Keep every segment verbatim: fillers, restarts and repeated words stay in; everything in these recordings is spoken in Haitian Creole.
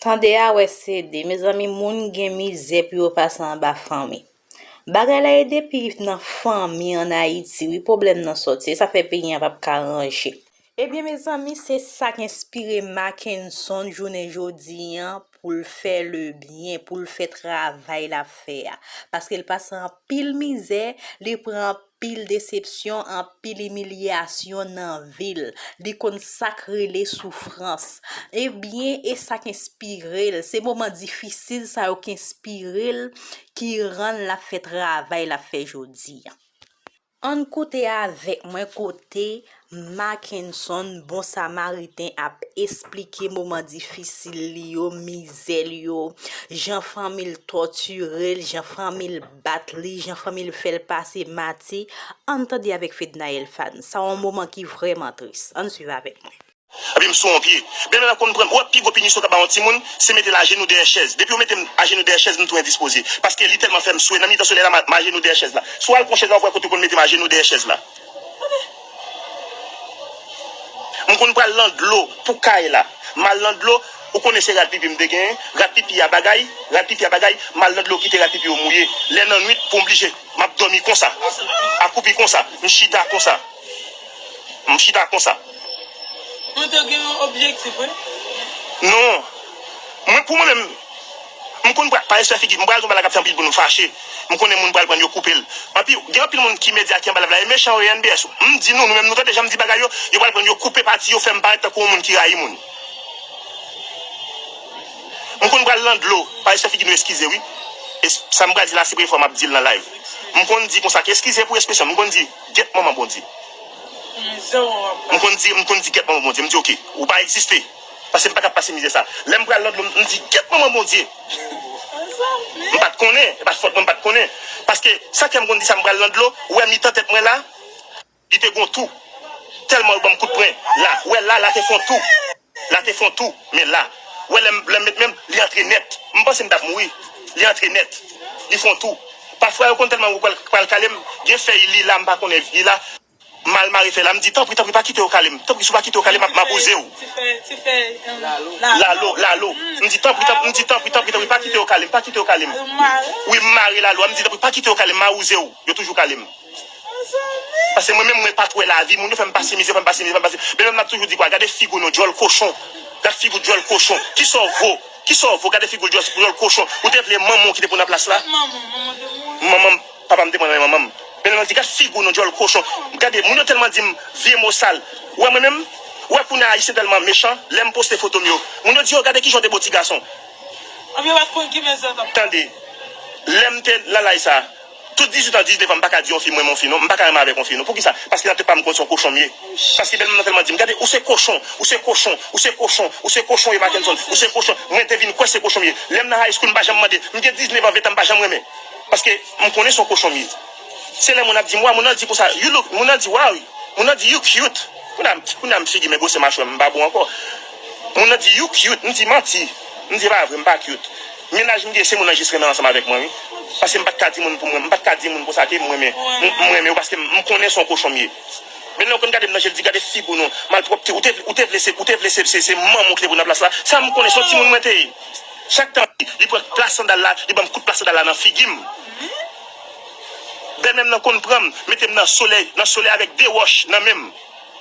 Tande a wè se de, mezanmi, moun gen mizè pou yo pase anba fanmi. Bagay la e depi nan fanmi ann Ayiti wi pwoblèm nan sòti, e sa fè peyi an p ap ka ranje. Ebyen mezanmi, se sa k enspire Mackenson jounen jodi an pou l fè lebyen, pou l fè travay l ap fè a. Paske l pase anpil mizè, li pran anpil desepsyon, anpil imilyasyon nan vi l. Li konn sa k rele soufrans. Ebyen, e sa k enspire l. Se moman difisil sa yo k enspire l, ki rann l ap fè travay l ap fè jodi a. Ann koute avèk mwen kote Mackenson, bon samariten, ap esplike moman difisil li yo, mizè li yo, jan fanmi l tòtire l, jan fanmi l bat li, jan fanmi l fè l pase mati. Ann tande avèk Fednaelle Fan. Sa yon moman ki vrèman tris. Ann swiv avèk mwen. Epi m sou yon pye. Bèlmè m ap konn pran m. Ou wè pi gwo pinisyon k ap ba yon timoun, se mete l ajenou dèyè chèz. Depi ou mete m ajenou dèyè chèz, m tou endispoze. Paske li tèlman fè m swe. Nan mitan solèy la, m a- m ajenou dèyè chèz la. Si w al pran yon chèz la, ou wè kote w konn mete m ajenou dèyè chèz la. M konn pral nan dlo pou kay la. M al nan dlo, ou konnen se rad pipi m te genyen. Rad pipi a bagay, rad pipi a bagay, m al nan dlo kite rad pipi yo mouye. Lè nan nwit pou m blije, m ap dòmi konsa. Akoupi konsa, m chita konsa. M chita konsa. Mwen te gen yon objektif, wi. Non. Mwen, pou mwen menm, m konn pa, pa respè figi, m pral gon bagay k ap fè anpil moun fache. M konnen moun pral pran l, yo koupe l. Anpi, gen anpil moun ki medya ki anba live la, e mechan yo ye N B S. M di nou, nou menm nou tande jan m di bagay yo, yo pral pran l, yo koupe pati yo, fè m parèt tankou yon moun ki rayi moun. M konn pral nan dlo, pa respè figi nou eskize, wi. E s- sa m pral di la, se premye fwa m ap di l nan live. M konn di konsa, ke eskize pou ekspresyon, m konn di, gyèt manman Bondye. M konn di, m konn di, gyèt manman Bondye. M di, oke, ou pa egziste. Paske m pa ka pase mizè sa. Lè m pral nan dlo, m di, gyèt manman Bondye. M pa t konnen, e pa t fòt mwen, m pa t konnen. Paske sa k fè m konn di sa, m pral nan dlo, ou wè mitan tèt mwen la, li te gon tou. Tèlman yo ban m kout pwen. La, ou wè la, la te fè yon tou. La te fè yon tou, men la. Ou wè lè m, lè m met men m, li antre nèt. M panse m t ap mouri. Li antre nèt. Li fè yon tou. Pafwa yo konn tèlman yo pral, pral kale m, gen fèy li la, m pa konnen li la. M al mare fèy la, m di, tanpri, tanpri, pa kite yo kale m. Tanpri, si w pa kite yo kale m, m ap, m ap wouze w. Ti fèy, ti fèy, um, lalo. Lalo, lalo. M di, tanpri, tanpri, m di, tanpri, tanpri, tanpri, pa kite yo kale m, pa kite yo kale m. Wi, m mare lalo a, m di, tanpri, pa kite yo kale m, m a wouze w. Yo toujou kale m. Paske mwen menm, mwen pa t wè lavi, moun yo fè m pase mizè, fè m pase mizè, fè m pase. Men menm m ap toujou di kwa, gade figi w non, djòl kochon. Gad figi w djòl kochon. Kisa w vo? Kisa w vo? Gade figi w djòl, djòl kochon. Ou te vle manman w ki te pou nan plas la? Manman, manman te mouri. Manman m, papa m te pran nan men manman m. Men menm m di, gad figi w non, djòl kochon. Gade, moun yo tèlman di m vye mo sal. Ou wè mwen menm? Ou wè kounye a Ayisyen tèlman mechan, lè m poste foto m yo. Moun yo di, o, gade kijan w te bo ti gason. Anpi yo pa t konn ki mezè t ap. Tande, lè m te nan live sa, tout dizuit an, diznèf an, m pa ka di yon fi m renmen yon fi non. M pa ka renmen avèk yon fi non. Poukisa? Paske nan tèt pa m, m konn se yon kochon m ye. Paske bèlmè m nan tèlman di m, gade, ou se kochon, ou se kochon, ou se kochon, ou se kochon ye, Mackenson, ou se kochon. Mwen te vin kwè se kochon m ye. Lè m nan high school, m pa janm mande. M gen diznèf an, ven tan, m pa janm renmen. Paske m konnen se yon kochon m ye. Se lè moun ap di m, wa, moun nan di konsa, you look, moun nan di, wow, moun nan di, you cute. Kounye a, kounye a m figi m grosè machwè m, m pa bon ankò. Moun nan di, you cute, m di, manti. M di, e pa vre, m pa cute. Mennaj m gen, se moun nan jis renmen ansanm avèk mwen, wi. Paske m pa t ka di moun pou mwen, m pa t ka di moun konsa ke m renmen. M, m renmen w paske m, m konnen se yon kochon m ye. Men lè w konn gade m nan je l, di, gade figi w non, malpwòpte, ou te, ou te vle se, ou te vle se, se, se manman w ki te pou nan plas la. Sa m konnen, se yon timoun mwen te ye. Chak tan li, li pran plas sandal la, li ban m kout plas sandal la nan figi m. Bèlmè m nan konn pran m, mete m nan solèy, nan solèy avèk de wòch nan men m.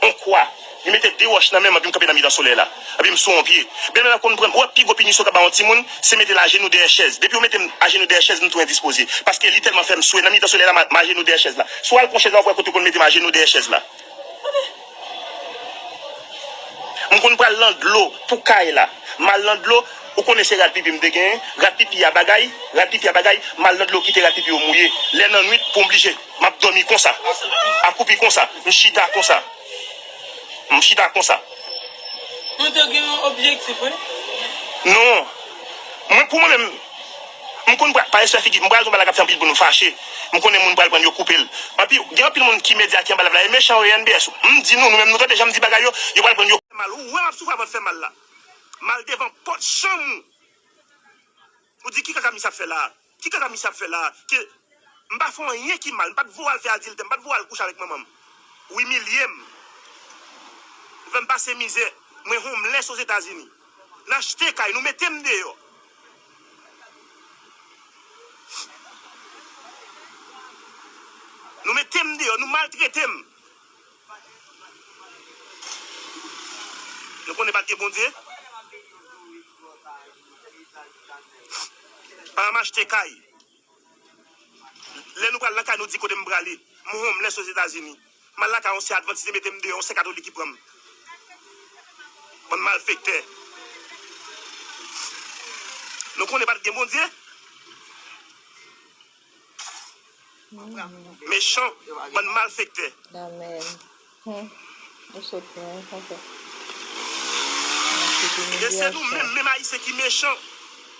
On kwa. Li mete de wòch nan men m, epi m kanpe nan mitan solèy la. Epi m sou on pye. Bèlmè m nan konn pran m. Ou wè pi gwo pinisyon k ap ba yon timoun, se mete l ajenou dèyè chèz. Depi yo mete m ajenou dèyè chèz, m tou endispoze. Paske li tèlman fè m swe. Nan mitan solèy la, m a- m ajenou dèyè chèz la. Si w al pran chèz la, w ap wè kote yo konn mete m ajenou dèyè chèz la. M konn pral nan dlo pou kay la. M al nan dlo, ou konnen se rad pipi m te genyen, rad pipi a bagay, rad pipi a bagay, m al nan dlo kite rad pipi yo mouye. Lè nan nwit pou m blije, m ap dòmi konsa. Akoupi konsa, m chita konsa. M chita konsa. Mwen te gen yon objektif, wi. Non. Mwen, pou mwen menm, m konn pa, pa respè figi, m pral gon bagay k ap fè anpil moun fache. M konnen moun pral pran l, yo koupe l. Anpi, gen anpil moun ki medya ki anba live la, e mechan yo ye N B S. M di nou, nou menm nou tande jan m di bagay yo, yo pral pran l, yo fè mal. Ou wè m ap soufri avan l fè mal la. M al devan pòt chanm ou. Ou di ki kaka misye ap fè la? Ki kaka misye ap fè la? Ke m pa fè anyen ki mal, m pa t voye w al fè adiltè, m pa t voye w al kouche avèk manman m. Ou imilye m. Ou fè m pase mizè. Mwen homeless Ozetazini. N achte kay, nou mete m deyò. Nou mete m deyò, nou maltrete m. Nou konnen pa t gen Bondye. Pa m achte kay. Lè nou pral nan kay, nou di kote m prale. M homeless Ozetazini. M al lakay yon sè advantis, li mete m deyò, yon sè katolik ki pran m. Bann malfektè. Nou konnen pa t gen Bondye? Mechan, bann malfektè. Amèn. Hmm. Ou sot lwen, konsa. E se nou menm, menm Ayisyen ki mechan.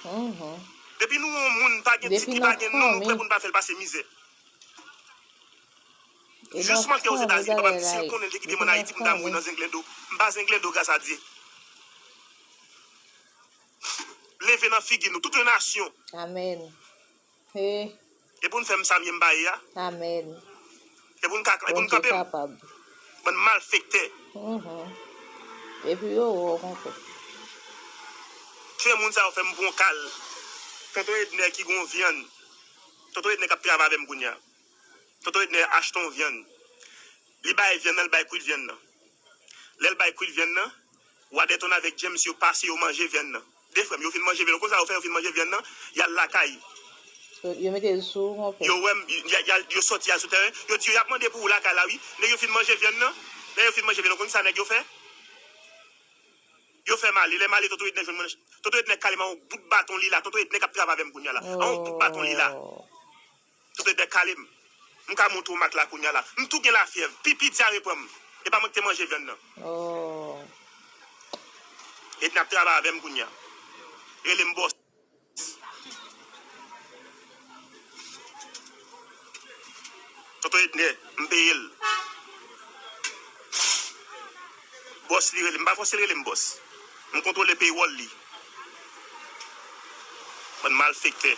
Mhm. Depi nou yon moun, pa gen tit, li pa gen non, nou prè pou n pa fè l pase mizè. Jis manke Ozetazini, papa m di si m konnen l te kite m ann Ayiti pou m ta mouri nan zenglendo. M pa zenglendo, gras a Dye. Leve nan figi nou, tout yon nasyon. Amèn. He. E pou n fè m sa m ye m pa ye a? Amèn. E pou n ka, e pou n kanpe m? Bann malfektè. Mhm. Epi yo wè w konpè. Fè moun sa yo fè m pran kal. Tonton Ednè ki gon vyann. Tonton Ednè k ap travay avè m kounye a. Tonton Ednè achte yon vyann. Li bay vyann nan, li bay kwit vyann nan. Lè l bay kwit vyann nan, Wadèton avèk James yo pase, yo manje vyann nan. De frè m, yo fin manje vyann nan. Konsa yo fè, yo fin manje vyann nan, y al lakay. Yo, yo mete l sou ou, monchè. Yo wè m, y a, y a, yo sòti, y al sou tèren. Yo di yo y ap mande pou ou lakay la, wi. Nèg yo fin manje vyann nan. Lè yo fin manje vyann nan, konn sa nèg yo fè? Yo fè m ale. Lè m ale, Tonton Ednè jwenn mwen. Tonton Ednè kale m a yon bout baton li la. Tonton Ednè k ap travay avè m kounye a la. A yon bout baton li la. Tonton Ednè kale m. M ka montre w mak la kounye a la. M tou gen lafyèv. Pipi dyare pran m. E pa mwen ki te manje vyann nan. Oh. Ednè ap travay avè m kounye a. Rele m bòs. Tonton Ednè, m peye l. Bòs li rele m. M pa fòse l rele m bòs. M kontwole paywall li. Bann malfektè.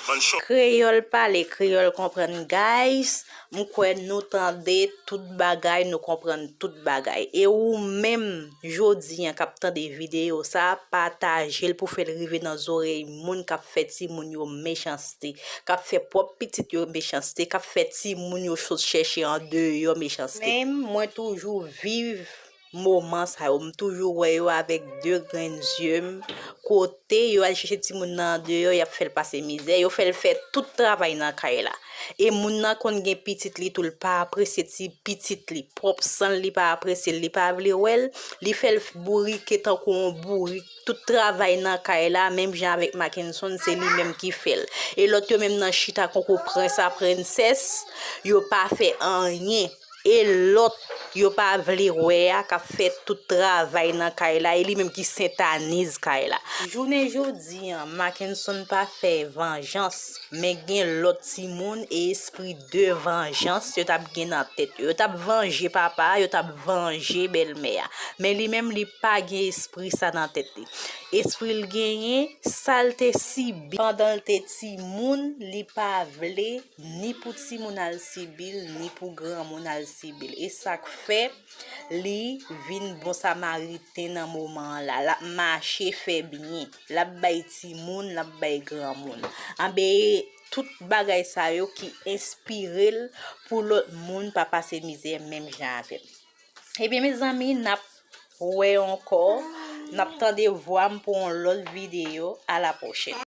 Bann chòt. Kreyòl pale, kreyòl konprann, guys. M kwè nou tande tout bagay, nou konprann tout bagay. E ou menm, jodi a, k ap tande videyo sa, pataje l pou fè l rive nan zòrèy moun k ap fè timoun yo mechanste, k ap fè pwòp pitit yo mechanste, k ap fè timoun yo sot chèche andeyò mechanste. Men, mwen toujou viv moman sa yo, m toujou wè yo avèk de grenn zye m, kote yo al chèche timoun nan andeyò, y ap fè l pase mizè, yo fè l fè tout travay nan kay la. E moun nan konn gen pitit li tou, l pa apresye ti pitit li, pwòp san l, li pa apresye l, li pa vle wè l, li fè l bourike tankou yon bourik, tout travay nan kay la, menm jan avèk Mackenson, se li menm ki fè l. E lòt yo menm nan chita konkou prens a prensès, yo pa fè anyen. E lòt yo pa vle wè a k ap fè tout travay nan kay la, e li menm ki sentaniz kay la. Jounen jodi a, Mackenson pa fè vanjans, men gen lòt timoun e espri de vanjans yo t ap gen nan tèt yo. Yo t ap vanje papa a, yo t ap vanje bèlmè a. Men li menm, li pa gen espri sa nan tèt li. Espri l genyen, sa l te sibi pandan l te timoun, li pa vle ni pou timoun al sibi l, ni pou granmoun al sibi l. E sa k fè li vin bon samariten nan moman an la. L ap mache fè byen. L ap bay timoun, l ap bay granmoun. Anben, tout bagay sa yo ki enspire l pou lòt moun pa pase mizè menm jan avè l. Ebyen, mezanmi, n ap wè ankò, n ap tande vwa m pou yon lòt videyo. A la pwochèn.